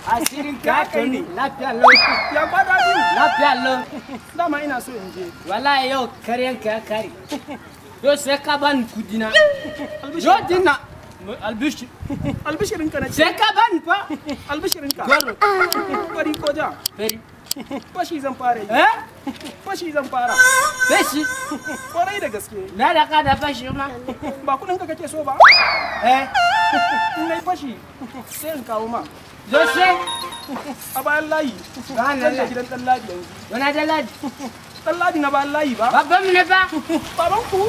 Asirin ka kai ne. Lafiya lau. Ya kwada biyu. Lafiya lau. Dama ina so in je. Wallahi yau karyan ka ya kare. Yau sai ka bani kudi na. Yau dinna. Albishi. Albishirin ka na ce. Sai ka bani fa. Albishirin ka. Goro. Fari ko ja. Fari. Fashi zan fara yi. Eh? Fashi zan fara. Fashi. Kwarai da gaske. Na da ka da fashi ma. Ba kudin ka kake so ba? Eh. In nayi fashi sai in kawo ma. Jose. A bayan layi. Bayan Zan je layi. gidan ɗan ladi yanzu. Wani da ladi. Ɗan ladi na bayan layi ba? Babban mu ne fa. Baban ku?